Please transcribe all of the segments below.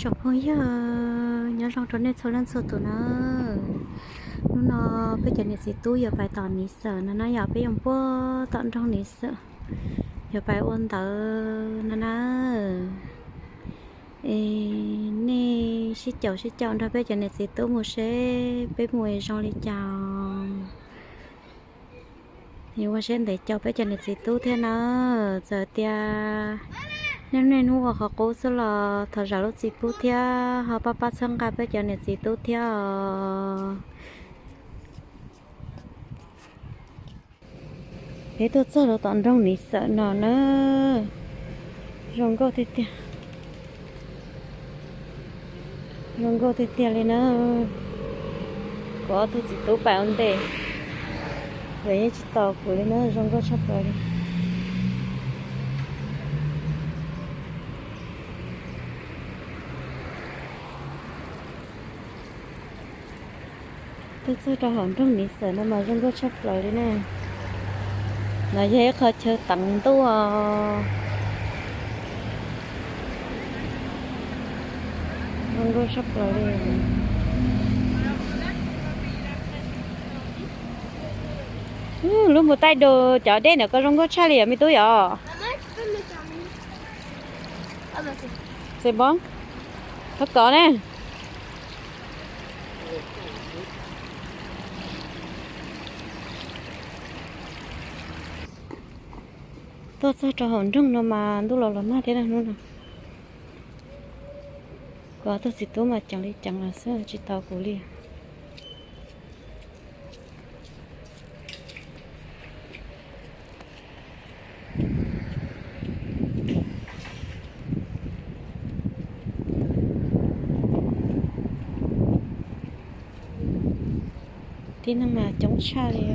Tsoom phooj ywg, nyob zoo rau nej txhua leej txhua tus na. Hnub no peb cov niam txiv tub yuav pais tom Niv Xawm no na yom, peb yuav puag tom nroog Niv Xawm, yuav pais ua ntawv no na. Es nej sib caum sib caum nrog peb cov niam txiv tub mus seb peb mus zoo li cas. Ua siab ntev caum peb cov niam txiv tub thiab na. Txawm tias nej niaj hnub ua qhov qub xwb los thov zam lub txim pub thiab ho pab pab txhawb nqa peb cov niam txiv tub thiab os. Peb tuaj txog rau tom nroog Niv Xawm no na. Zoo nkauj tiag tiag. Zoo nkauj tiag tiag li na. Kuv ob tug txiv tub pais ua ntej, lawv yeej tsis tos kuv li na, zoo nkauj tshaj plaws li. Tuaj txog rau hauv nroog Niv Xawm no mas zoo nkauj tshaj plaws li na. No yog ib qho chaw teev ntuj os. Zoo nkauj tshaj plaws li. Lub mus taij du cov dej ntawm ko zoo nkauj tshaj li yom me tub yom. Xeeb, thov kov na. Tuaj txog rau hauv nroog no mas ntuj los los nag thiab na hnub no. Kuv ob tug txiv tub mas ceev li ceev los xwb tsis tau kuv li. Tib neeg mas coob tshaj li.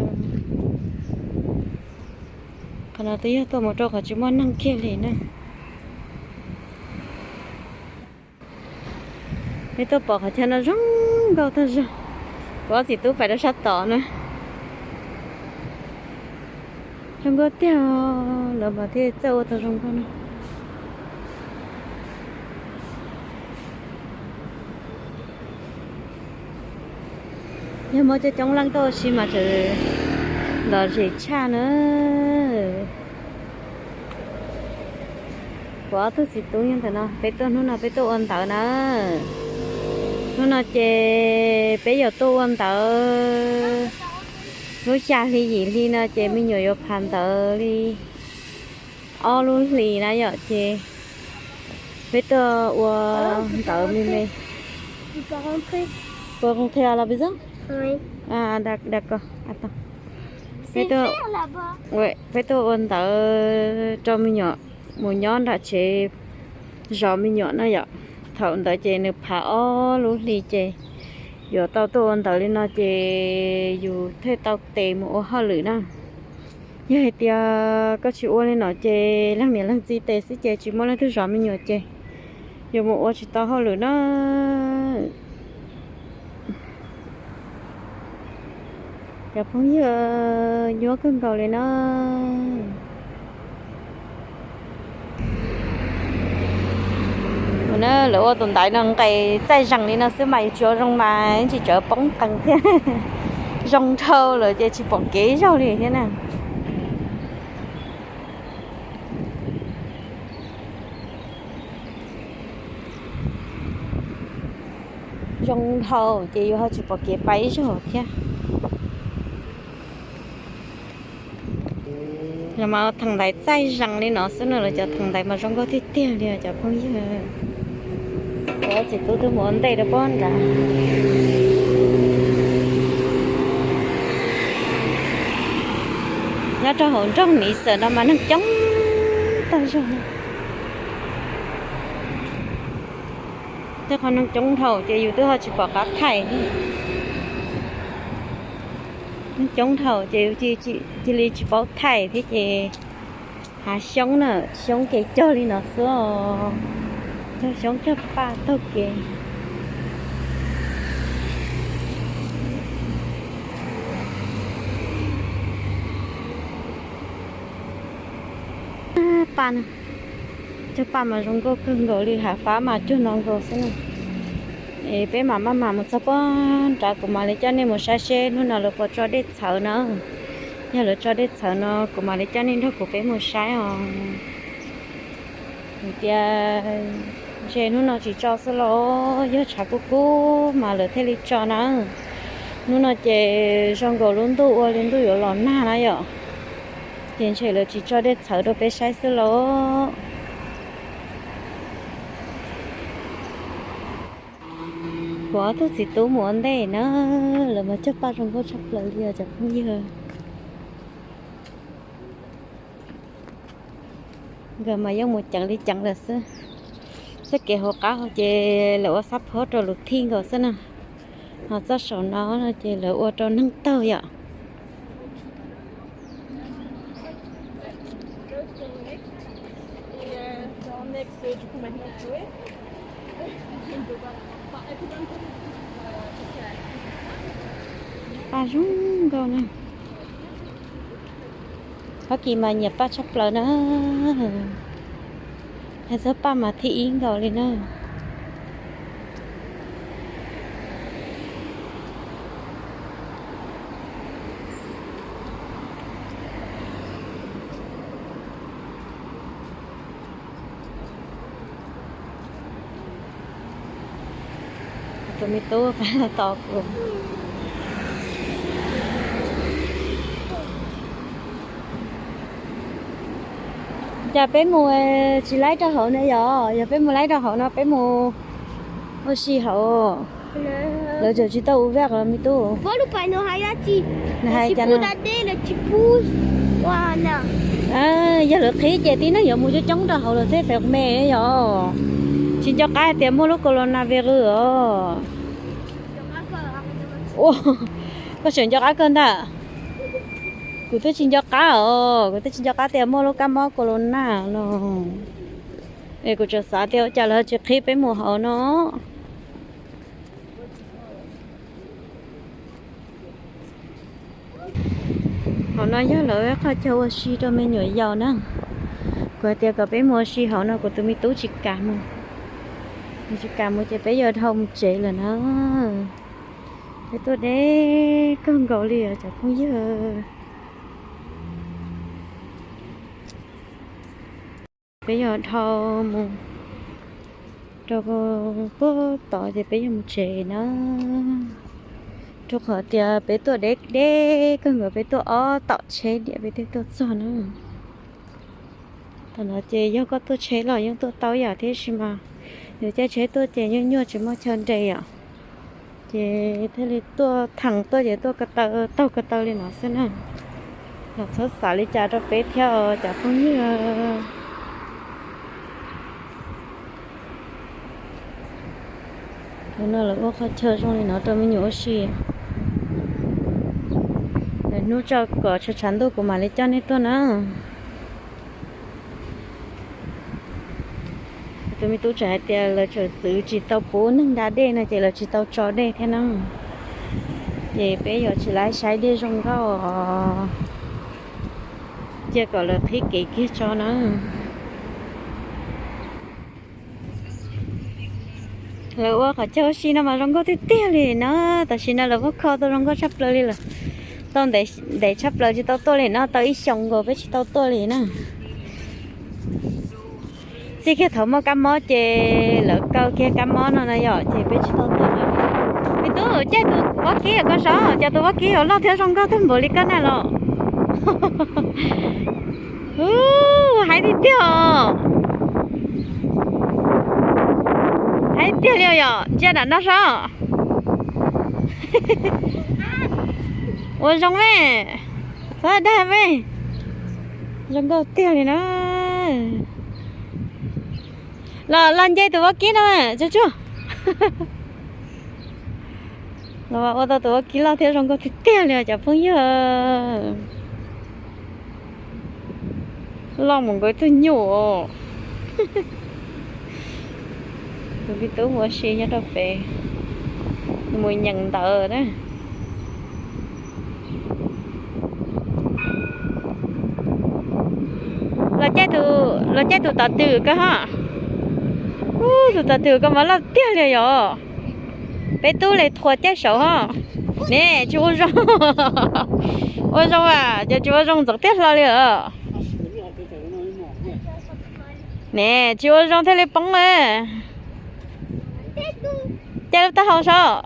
Qhov no twb yog tuaj mus rau qhov tsis muaj neeg kiag li na. Peb tuaj pom qhov chaw no zoo nkauj tag zog. Kuv ob txiv tub pais rau sab tod na. Zoo nkauj tiag, lawv mas thiaj txawj ua tau zoo nkauj no. Yog muaj coob coob leej tuaj ua si mas tseem lom zem tshaj na. Kuv ob tug txiv tub nyob ntawm no, peb tuaj hnub no peb tuaj ua ntawv na. Hnub no ces peb yuav tuaj ua ntawv lub xya hli yim hli no ces me nyuam yuav phav ntawv li ob lub hlis na yom, ces peb tuaj ua ntawv me me. Puas qee qhia los peb xwb? Peb tuaj, peb tuaj ua ntawv rau me nyuam mus nyob nram tsev zov me nyuam na yom. Thaum ntawd ces nws phav ob lub hli ces yuav tau tuaj ua ntawv li no ces yus thiaj tau tes mus ua hauj lwm na. Yog hais tias koj tsis ua li no ces leej niam leej txiv tes xwb ces tsis muaj leej twg zov me nyuam ces yus mus ua tsis tau hauj lwm na. Cov phooj ywg, nyuaj kawg nkaus li na. Lawv ua tus ntaiv no nqes txaij zees li no xwb mas yus tsis ua zoo mas tsis txawj poob qees thiab. Zoo dhau lawm ces tsis pom kev zaug li thiab na. Zoo dhau ces yus ho tsis pom kev pais ib zaug thiab. Los mas theem ntaiv txaij zees li no xwb no los cov theem ntaiv mas zoo nkauj tiag tiag li cov phooj ywg. Kuv txiv tub twb mus ua ntej rau pob nrad. Nyob rau hauv nroog Niv Xawm no mas neeg coob tag zog. Tej qhov neeg coob dhau ces yus twb ho tsis pom qab thaij. Neeg coob dhau ces yus cia li tsis paub thaij thiab ces hav xyoob na, xyoob kev cog li no xwb os. Cog xyoob cog paj taug kev. Paj no, Cog paj mas zoo nkauj kawg nkaus li, hav fab mas cuag no nkaus xwb na. Es peb mam maj mam mus txog puag nrad kuv mam li coj nej mus saib seb hnub no lawv puas tso dej txhawv na. Yog lawv tso dej txhawv no kuv mam li coj nej nrog kuv peb mus saib os. Tias ntshe hnub no tsis tso xwb los, yog tshav kub kub mas lawv thiaj li tso na. Hnub no ces zoo nkaus lub ntuj ua li ntuj yuav los nag na yom. Ces ntshe lawv tsis tso dej txhawv rau peb saib xwb los. Kuv ob tug txiv tub mus ua ntej na, lawv mas cog paj zoo nkauj tshaj plaws li os cov phooj ywg. Nkawd mas yeej mus ceev li ceev lawm xwb. Txoj kev hauv qab hauv ces lawv ua xab phob rau luv thij nkaus xwb na. Ho txoj saum no no ces lawv ua rau neeg taug yom. Paj zoo nkauj na. Fab Kis mas nyiam paj tshaj plaws na. Hais txog paj mas thib ib nkaus li na. Tus me tub tos kuv. Cas peb mus tsis laib rau hauv na yom? Yog peb mus laib rau hauv no peb mus ua si hauv. Lawv tseem tsis tau ua vaj os me tub. Nws hais cas no? Yog lawv qhib ces tib neeg yuav mus coob coob rau hauv lawm thiaj feem me yom. Tsis nco qab hais tias muaj lub corona virus os. Ua, koj tseem nco qab kawg ntag. Kuv twb tsis nco qab os, kuv twb tsis nco qab tias muaj lub kab mob corona no. Es kuv tseem xav tias ua cas lawv tsis qhib peb mus hauv no. Hauv no yog lawv qhov chaw ua si rau me nyuam yaus na. Kuv hais tias kom peb mus ua si hauv no kuv tus me tub tsis kam mus. Nws tsis kam mus ces peb yuav dhau mus tsev lawm na. Peb tuaj deb kawg nkaus li os cov phooj ywg. Peb yuav dhau mus rau puag tod ces peb yuav mus tsev na. Rau qhov tias peb tuaj deb deb kawg nkaus, peb tuaj ob tom tsheb diam peb thiaj tuaj txog na. Tam no ces yog koj tuaj tsheb los yeej tuaj tau ib yam thiab, tab sis mas yus caij tsheb tuaj ces nyuaj nyuaj tsis muaj chaw nres yom. Ces thiaj li tuaj theem tuaj ces tuaj ko taw taug ko taw li no xwb na. Los txhob xav li cas rau peb thiab os cov phooj ywg. Thaum no lawv ua qhov chaw zoo li no rau me nyuam ua si. Lwm hnub tso kom tshav tshav ntuj kuv mam li coj nej tuaj na. Tus me tub tseem hais tias lawv tseem txwv tsis tau pub neeg da dej no ces lawv tsis tau tso dej thiab na. Ces peb yuav tsis laib saib dej zoo nkauj os, cia kom lawv qhib kev kiag tso na. Lawv ua qhov chaw ua si no mas zoo nkauj tiag tiag li na. Tam sim no lawv muab kho tau zoo nkauj tshaj plaws li lawm. Tau ntev tshaj plaws tsis tau tuaj li no, tau ib xyoos nkaus peb tsis tau tuaj li na. Txij kiag thaum muaj kab mob ces lawv kaw kiag kab mob no na yom, ces peb tsis tau tuaj li. Me tub, caij tus vaub kib koj saib, cas tus vaub kib yuav loj thiab zoo nkauj tag npaum li koj na los. Ub, haib tiag tiag os. Haib tiag li yom, ntsia nram no saib. Ua zoo me, txhob dag me. Zoo nkauj tiag li na. Los, los nce tus vaub kib no mas tsuag tsuag. Los ua tau tus vaub kib loj thiab zoo nkauj tiag tiag li os cov phooj ywg. Loj mus nkaus ib tug nyuj. Tus me tub mus ua si nyob rau pem, mus nyeem ntawv na. Los caij tus, Los caij tus tom twm ko ho. Ub, tus tom twm ko mas loj tiag li yom. Peb tub li thua caij saud ho. Ne, tsis ua zoo. Ua zoo as, ces tsis ua zoo ntxeev tiag hlo li os. Ne, tsis ua zoo thiaj li poob na. Caij lub taub hau saud.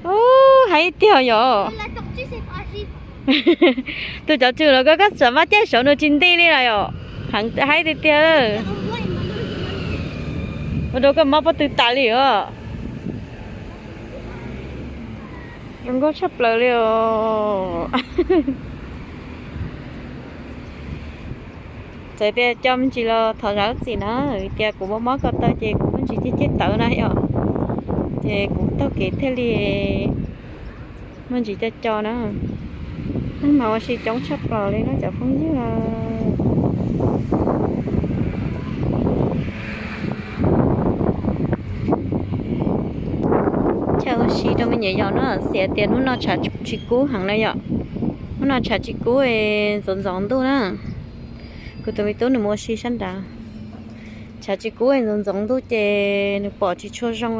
Ub, haib tiag yom. Tus cov tswm los koj, koj txawm maj caij saud nws tsis nti li lawm yom. Heev haib tiag tiag. Ua rau koj mob pob tw tas li os. Zoo nkauj tshaj plaws li os. Txawm tias co me ntsis los thov zam lub txim na, vim tias kuv mob mob ko taw ces kuv muaj ntsis ceg ceg tawv na yom. Ces kuv taug kev thiaj li muaj ntsis co co na. Mas ua si coob tshaj plaws li no cov phooj ywg. Chaw ua si rau me nyuam yaus no, xav tias hnub no tshav tsis kub heev na yom. Hnub no tshav tsis kub, ntxoov ntxoov ntuj na. Kuv tus me tub nws mus ua si sab nrad. Tshav tsis kub, ntxoov ntxoov ntuj ces nws pom tsis tshua zoo os.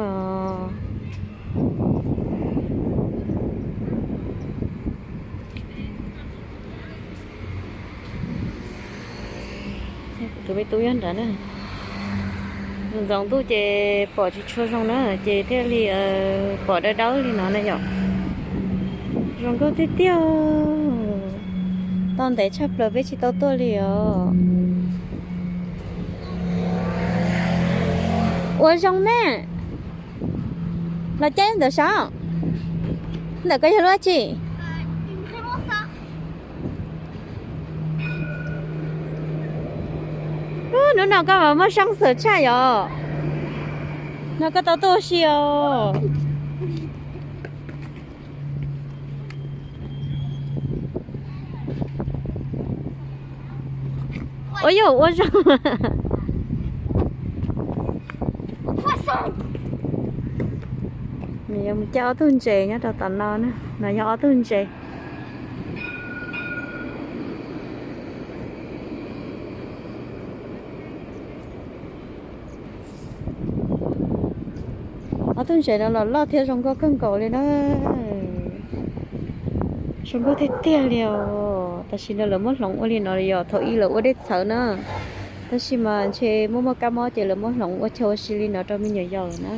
Kuv tus me tub nyob nrad na. Ntxoov ntuj ces pom tsis tshua zoo na, ces thiaj li pom dawb dawb li no na yom. Zoo nkauj tiag tiag. Tau ntev tshaj plaws peb tsis tau tuaj li os. Ua zoo ne. Los caij ntawm saud. Ntawm koj yog lub tsi? Hnub no koj mas muaj soj xwm tshaj yom. No koj tau tuaj ua si os. Ua yog ua zoo. Nws yuav mus caij ob tug ntses nyob rau tom no na, no yog ob tug ntses. Ob tug ntses no los loj thiab zoo nkauj kawg nkaus li na. Zoo nkauj tiag tiag li os. Tam sim no lawv muab hloov ua li no yog thaum ub lawv ua dej txhawv na. Tab sis mas ntshe muaj muaj kab mob ces lawv muab hloov ua chaw ua si li no rau me nyuam yaus na.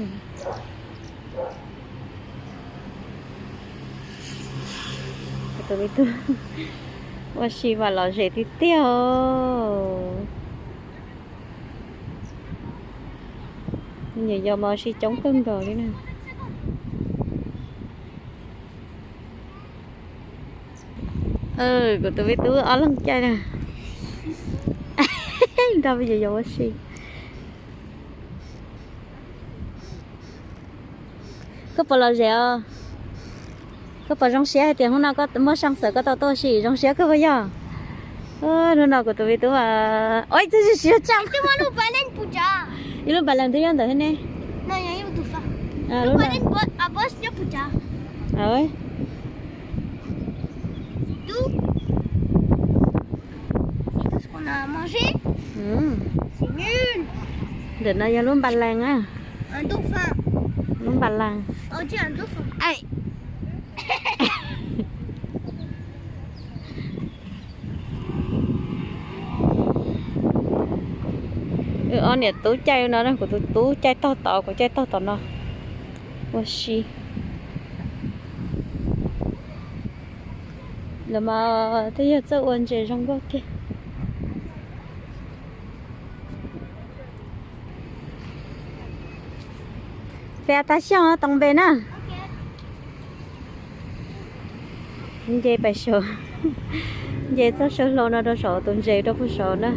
Tus me tub ua si mas lom zem tiag tiag os. Me nyuam yaus mas ua si coob kawg nkaus li na. Kuv tus me tub ob leeg caij na. Nrog me nyuam yaus ua si. Koj puas lom zem os? Koj puas zoo siab hais tias hnub no koj muaj soj xwm koj tau tuaj ua si zoo siab kawg puas yog? Hnub no kuv tus me tub, ib txwm siab tshaj. Ib lub npam lees twb nyob ntawd thiab ne. Ntawm no yog lub npam lees na. Lub npam lees. Wb ob niam tub caij no, kuv tus tub caij tog tod, kuv caij tog tom no ua si. Lawv mas twb yog txawj ua ntses zoo nkauj tiag. Peb tas xyooj toom npe na. Nce pais saud, nce txoj saw hlau no rau saum tus ntses rau puag saud na.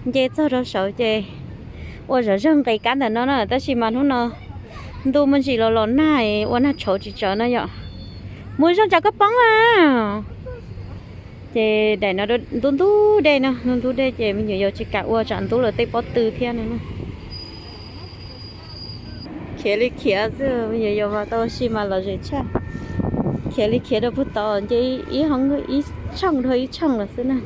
Nce txog rau saud ces ua zom zaws nqis kab ntawm no na, tab sis mas hnub no ntuj muaj ntsis los los nag, ua nag tshauv tsis tsawv na yom. Mus zoo tsam koj poob a. Ces daim no ntub ntub dej no, ntub ntub dej ces me nyuam yaus tsis kam ua tsam ntub lawv tej pob tw thiab no na. Khiav li khiav xwb, yuav yuav mas tau ua si mas lom zem tshaj. Khiav li khiav rau puag tod nce ib hoob ib tshooj dhau ib tshooj lawm xwb na.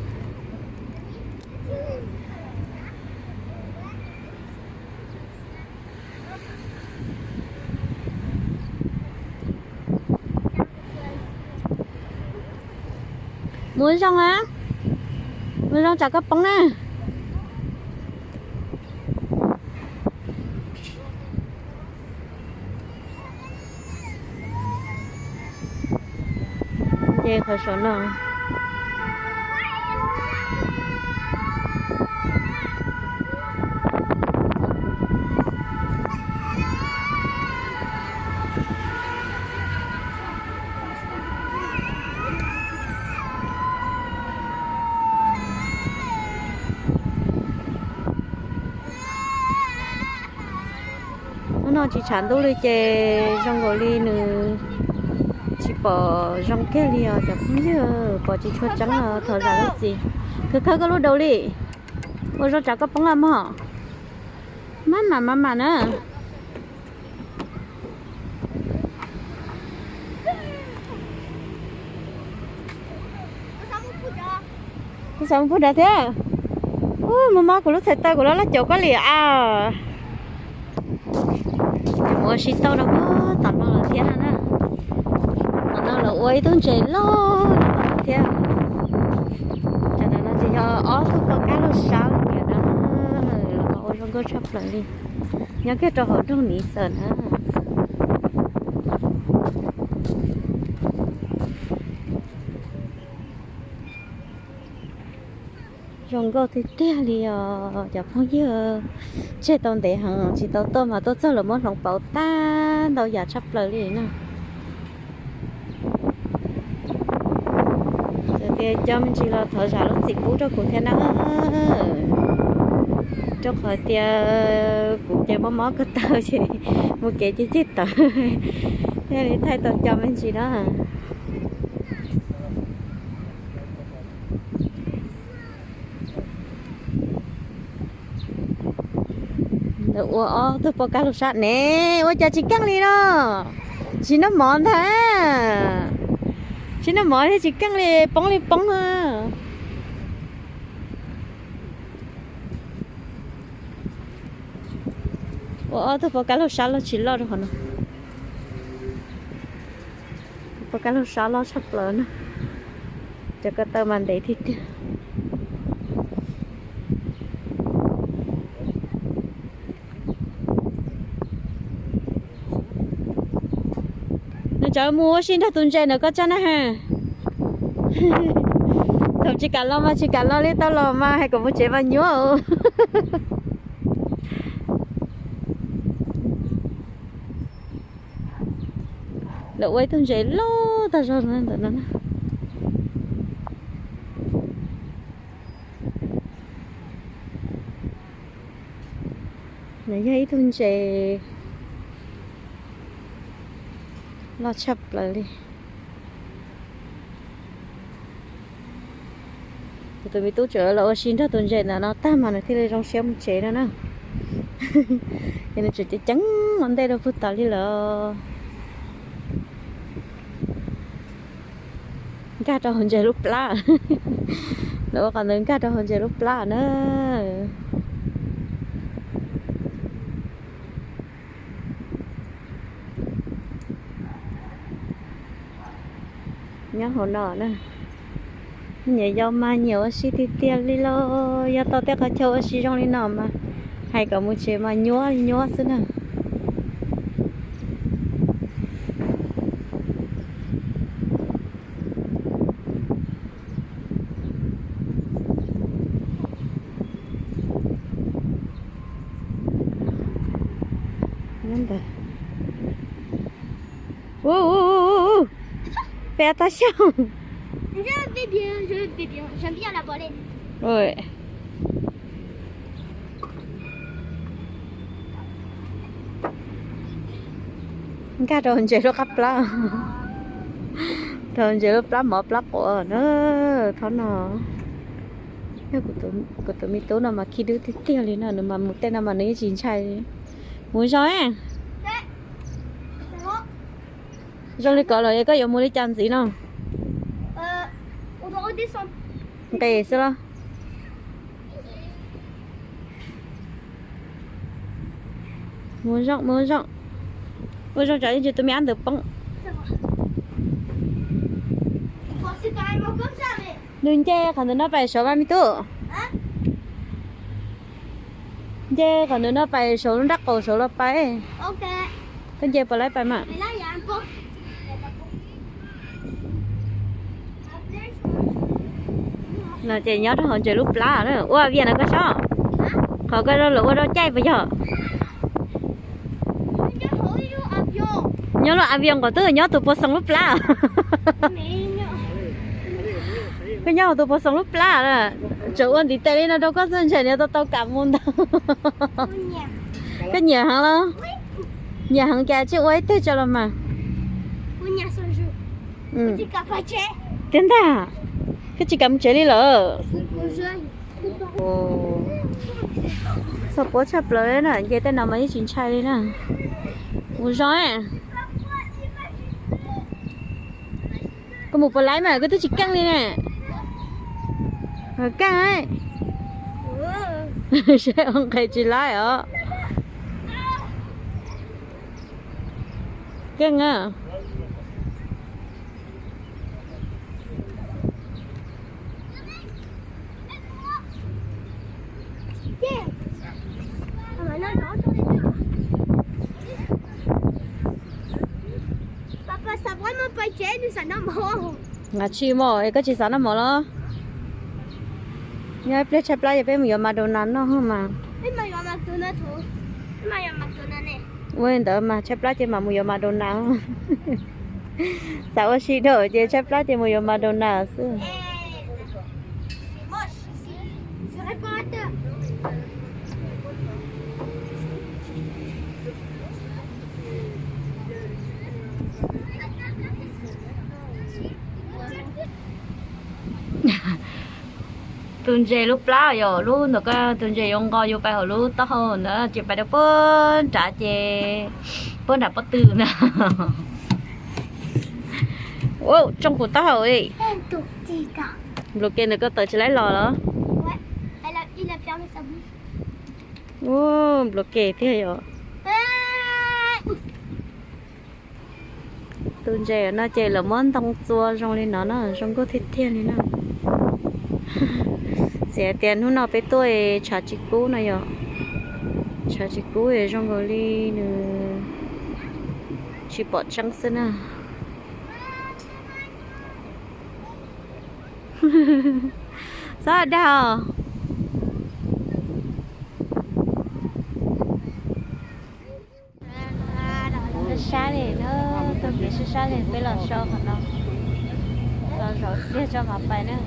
Mus zoo a, mus zoo tsam koj poob na. Nce qhov saum no. Hnub no tsis tshav ntuj li ces zoo nkaus li nws tsis pom zoo kiag li os cov phooj ywg, pom tsis tshua tseeb os thov zam lub txim. Khawb khawb koj lub daus li. Ua zoo tsam koj poob los mog. Maj mam maj mam na. Kuv xav mus puag nrad thiab. Mus mob kuv lub txhais taw kuv loj loj caum koj li a. Mus ua si tau rau puag tom no lawm thiab no na. Tom no lawv ua ib tug ntses loj thiab. Tam no ces yog ob tug poj kab laug sab niam no, los ua zoo nkauj tshaj plaws li. Nyob kiag rau hauv nroog Niv Xawm na. Zoo nkauj tiag tiag li os cov phooj ywg. Tseg tau ntev heev tsis tau tuaj mas tuaj txog lawv muab hloov pauv tag ntau yam tshaj plaws li na. Txawm tias cov me ntsis los thov zam lub txim pub rau kuv thiab na. Rau qhov tias kuv ces mob mob ko taw ces mus kev cig cig tawv thiaj li thaij tau cov me ntsis na. Ntawd ua ob tug poj kab laug sab ne, ua cas tsis keej li no? Tsis noj mov ntag. Tsis noj mov thiab tsis keej li, poob li poob. Ua ob tug poj kab laug sab loj tsis loj rau qhov no. Poj kab laug sab loj tshaj plaws na. Cov ko taw mas ntev tiag tiag. Nws cov mus ua si nrog tus ntses ntawm koj tso na ha. Thaum tsis kam los mas tsis kam los li, tau los mas hais kom mus tsev mas nyuaj. Lawv ua ib tug ntses loj tag zog ntawm no na. Nws yog ib tug ntses loj tshaj plaws li. Kuv tus me tub tseem los ua si nrog tus ntses ntawm no tag mas nws thiaj li zoo siab mus tsev no na. Ces nws tseem ceev ceev ua ntej rau puag tod li lawm. Nkag rau hauv ntses lub plab. Lawv ua qhov ntawd nkag rau hauv ntses lub plab na. Nyob hauv no na, nyias yau mas nyias ua si tiag tiag li lauj. Yog tau tej qhov chaw ua si zoo li no mas hais kom mus tsev mas nyuaj nyuaj xwb na. Ntawd. Ua, ua, ua, ua, ua. Peb tau xyoo. Nkag rau ntses lub qab plab. Rau ntses lub plab mov plab quav na. Thob no yog kuv tus me tub no mas khib dub tiag tiag li no, nws mas mus tej no mas nws yeej tsis ntshai. Mus zoo. Zoo li ko los koj yuav mus li cas ntxiv no? Nqis xwb los? Mus zoo, mus zoo. Ua zoo tsam ib ntsis tus me ab ntawd poob. Nws nce qhov ntawm no pais saud mas me tub. Nce qhov ntawm no pais saud lub nrab qaum saud los pais. Koj nce puas laib pais mas? No ces nyob rau hauv ntses lub plab na, ua vias no koj saib. Qhov koj lawv ua rau caij puas yog? Nyob lub avion nkaus twb nyob tus puas xoom lub plab. Koj nyob hauv tus puas xoom lub plab na. Tseem ua ntiv tes li no rau koj xwb ntshe nws tau tau kam mus ntau. Koj nyiam heev los? Nyiam heev cas tsis ua ib teg tso los mas. Tiag ntag, koj tsis kam mus tsev li lawm. Txog puab tshaj plaws li na, nce tej no mas yeej tsis ntshai li na. Mus zoo. Koj mus puas laib mas koj twb tsis keej li ne. Keej. Seb ua nqes tsis laib os. Keej a. Tsis mas, koj tsis xav noj mov los? Nyob ib pliag tshaib plab ces peb mus yuav McDonald noj mas. Ua li ntawd mas tshaib plab ces mam mus yuav McDonald. Xav ua si rau ces tshaib plab ces mus yuav McDonald xwb. Tus ntses lub plab yog lub ntawd, koj tus ntses yuav nqos yus pais hauv lub taub hau ntawd ces pais rau puag nrad ces puag nram pob tw ntawd. Ua tsooj kuv taub hau li. Npluav ke ntawd koj tawm tsis laib los los? Ua npluav ke tiag yom. Tus ntses no ces lawv muab ntoo txua zoo li no na, zoo nkauj tiag tiag li na. Txiv hais tias hnub no peb tuaj tshav tsis kub no yom. Tshav tsis kub zoo nkaus li nws tsis pom tseeb xwb na. Txhob dag os. Sab sab li na, tuaj kev sab sab li peb los so qhov no, los zaum pliag tso mam pais na.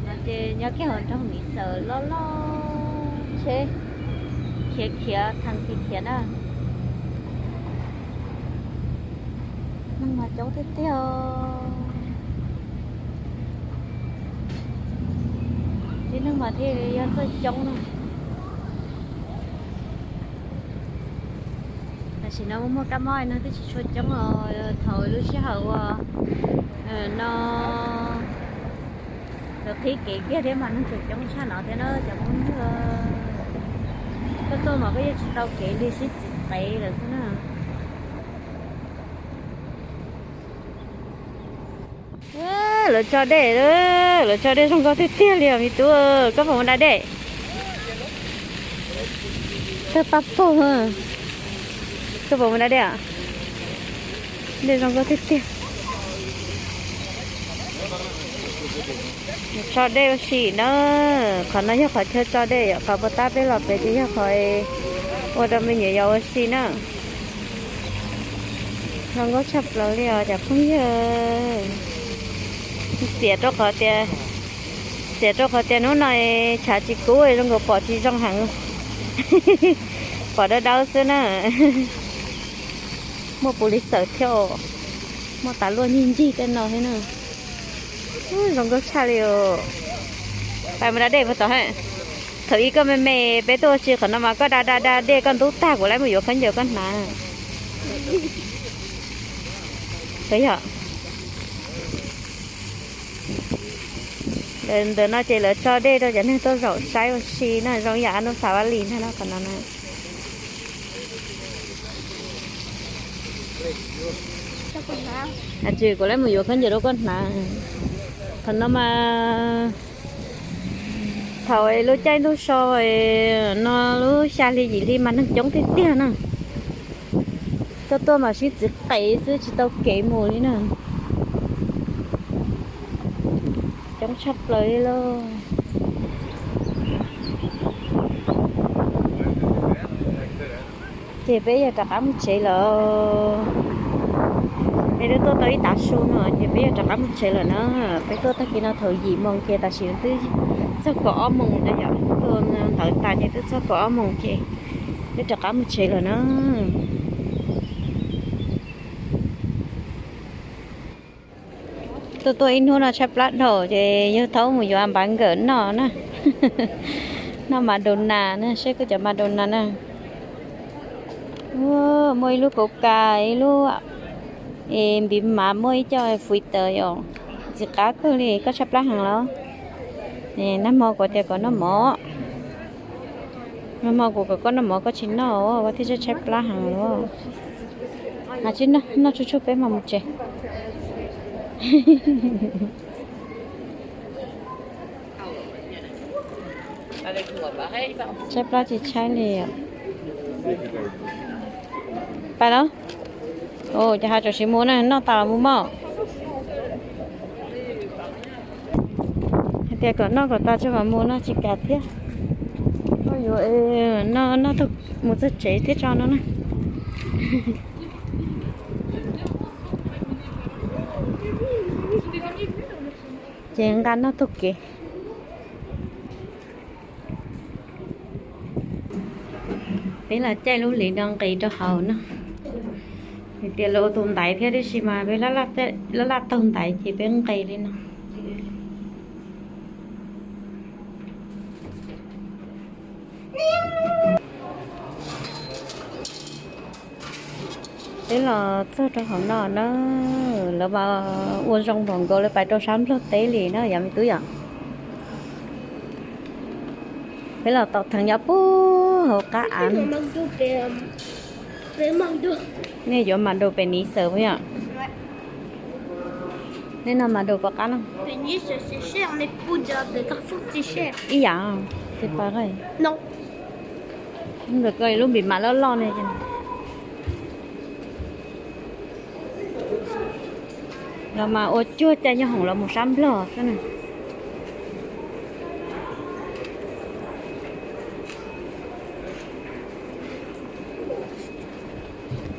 No ces nyob kiag hauv nroog Miv Xawm loj loj, tsheb khiav khiav theem khiav khiav na. Neeg mas coob tiag tiag. Tib neeg mas thiaj li yog txawj coob na. Tam sim no muaj muaj kab mob neeg twb tsis tshua coob os, thaum lub sij hawm uas no lawv qhib kev kiag thiab mas neeg tseem coob tshaj no thiab na cov phooj ywg. Koj tuaj mas koj yeej tsis tau kev li, sib txiv qev lawm xwb na. Lawv tso dej, lawv tso dej zoo nkauj tiag tiag li os me tub. Koj puas mus da dej? Tawg paj paug. Koj puas mus da dej? Dej zoo nkauj tiag tiag. Tso dej ua si na. Qhov no yog qhov chaw tso dej yom, qhov puag ta peb los pem ces yog qhov ua rau me nyuam yaus ua si na. Zoo nkauj tshaj plaws li os cov phooj ywg. Xiam rau qhov tias, xiam rau qhov tias hnub no tshav tsis kub zoo nkaus pom tsis zoo heev. Pom dawb dawb xwb na. Muaj pus lis xawm thiab, muaj tas luaj ncig ncig tej no thiab na. Zoo nkauj tshaj li os. Pais mus da dej puag tod hab. Thaum ub koj me me peb tuaj ua si qhov no mas koj da da da dej koj ntub tag kuv lawv mus yuav khaub ncaws koj hnav. Yog ntawm no ces lawv tso dej rau cov neeg tuaj zaum saib ua si no zoo yam Anus Thav Vaj Lis ntag no qhov no na. Tsis kuv lawv mus yuav khaub ncaws rau koj hnav. Qhov no mas thaum lub caij ntuj so no lub xya hli yim hli mas neeg coob tiag tiag na. Tuaj tuaj mas sib txiv qev xwb tsis tau kev mus li na. Coob tshaj plaws li lauj. Ces peb yuav rov qab mus tsev lawm. Peb twb tuaj tau ib tav su no ces peb yuav rov qab mus tsev lawm na. Peb tuaj tag kis no thaum yim moos ces tam sim twb txog kaum ob moos na yom. Tuaj ntawd tas ces twb txog kaum ob moos ces peb rov qab mus tsev lawm na. Tuaj tuaj ib hnub no tshaib plab dhau ces yawg thaub mus yuav npav nkawm noj na. Noj McDonald na, seb koj cov McDonald na. Muaj ib lub Coca, ib lub npiv mav, muaj ib co fui taws yom. Ntxim qab kawg li, koj tshaib plab heev los? Nag hmo kuv tias kom noj mov, nag hmo kuv kom koj noj mov koj tsis noj, koj thiaj tshaib tshaib plab heev los. Mas tsis noj, noj tsuj tsuag peb mam mus tsev. Tshaib plab tsis tshaib li. Pais los? Ces ha tsom siv mus na, noj tas los mus mog. Hais tias kom noj kom tas tso mam mus no tsis kam thiab. Koj yuav noj, noj mus txog tsev thiab tso no na. Ces nqa noj taug kev. Peb los caij lub hliv no nqis rau hauv no. Hais tias lawv ua tus ntaiv thiab tib si mas peb laj laj taug ntaiv ces peb nqis li no. Peb los txog rau hauv no na, lawv mas ua zoo npaum nkaus li pais rau sab Nplog teb li na yom me tub yom. Peb los tos theev nyob puag hauv qab av. Nej yuav McDonald pem Nice puas yog? Nej noj McDonald puas qab no? Ib yam, xi pas. Ntawm ko lub npis mas loj loj ne. Los mas ua cuag caij nyob hoom los mus sab Nplog xwb na.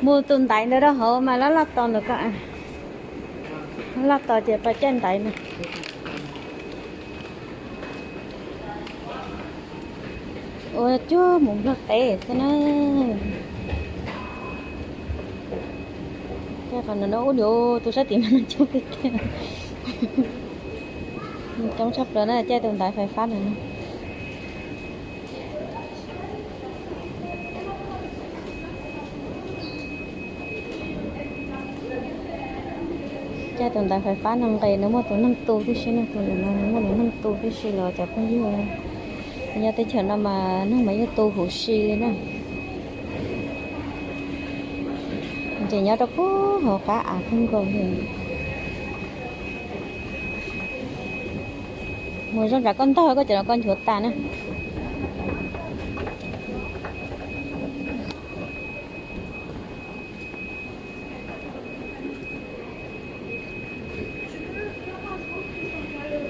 Mus tus ntaiv ntawd rau hauv mas laj laj tos ntawm ko, laj tos ces pais caij ntaiv na. Ua cuag mus Nplog teb xwb na. Caij qhov no no ub yuav tus sab tim mas no coob tiag tiag. Coob tshaj plaws na, caij tus ntaiv fais fab no. Caij tus ntaiv fais fab no nqis no muaj tus neeg tu tib si no, tus ntawm no muaj tus neeg tu tib si los cov phooj ywg. Nyob teb chaws no mas neeg mas yeej tu huv si li na. Ces nyob rau puag hauv qab av kawg nkaus li. Mus zoo tsam koj ntog koj cov no koj nchuav tas na.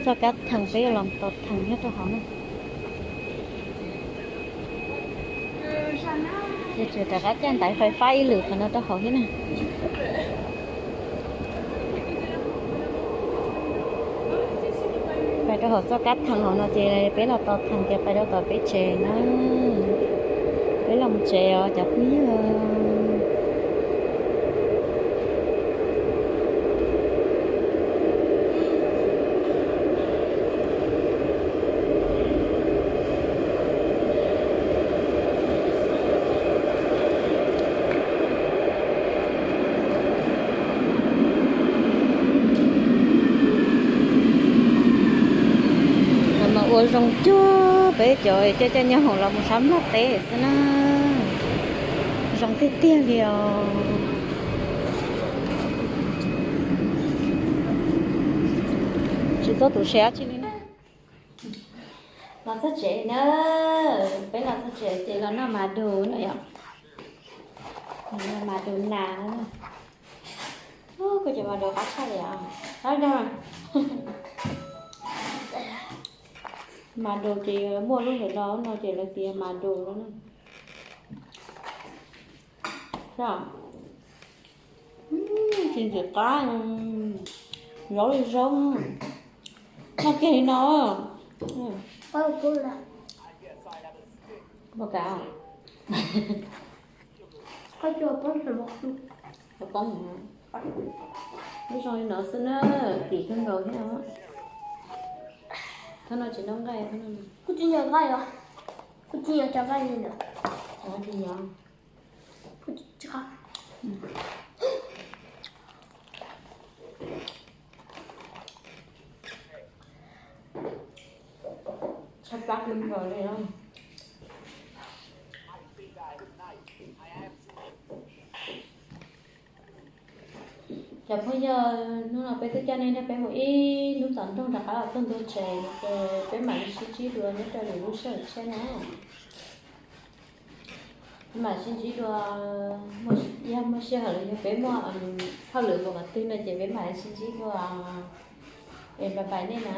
Txoj kab theem peb yuav los tos theem nyob rau hauv na. Ces tseem rov qab caij ntaiv fais fab ib lwm qhov no rau hauv thiab na. Pais rau hauv txoj kab theem hauv no ces peb los tos theem ces pais rau tom peb tsev na. Peb los mus tsev os cov phooj ywg. Cuag peb cov coj coj nyuag hoom los mus sab Nplog teb xwb na. Zoo tiag tiag li os. Tsis txog tu siab dab tsi li na. Los txog tsev na, peb los txog tsev ces los noj mas dus na yom. Mas dus nas na. Kuv ces mas dus qab tshaj li os. Qab dag. Mas dus ces muaj lub ntawm no no ces lawv tias mas dus no na. Tsis ntxim qab, nyob li zoo. Noj kiag li no. Pom kav. Poob, lub zoo li no xwb na, kim kawg nkaus thiab. Thab no tsis noj nqaij, thab no. Kuv tsis nyob nqaij os, kuv tsis nyob cov nqaij li ntawd. Tsis nyob. Tshaj plab kawg nkaus li. Cov phooj ywg, hnub no peb twb coj nej nrog peb mus ib hnub tom nroog rov qab los txog ntua tsev ces peb mam li sib ntsib dua nyob rau lwm lub sij hawm tshiab na. Peb mam sib ntsib dua, yog muaj sij hawm los yog peb muaj hauj lwm mus qhov twg no ces peb mam li sib ntsib dua. Es bye bye nej na.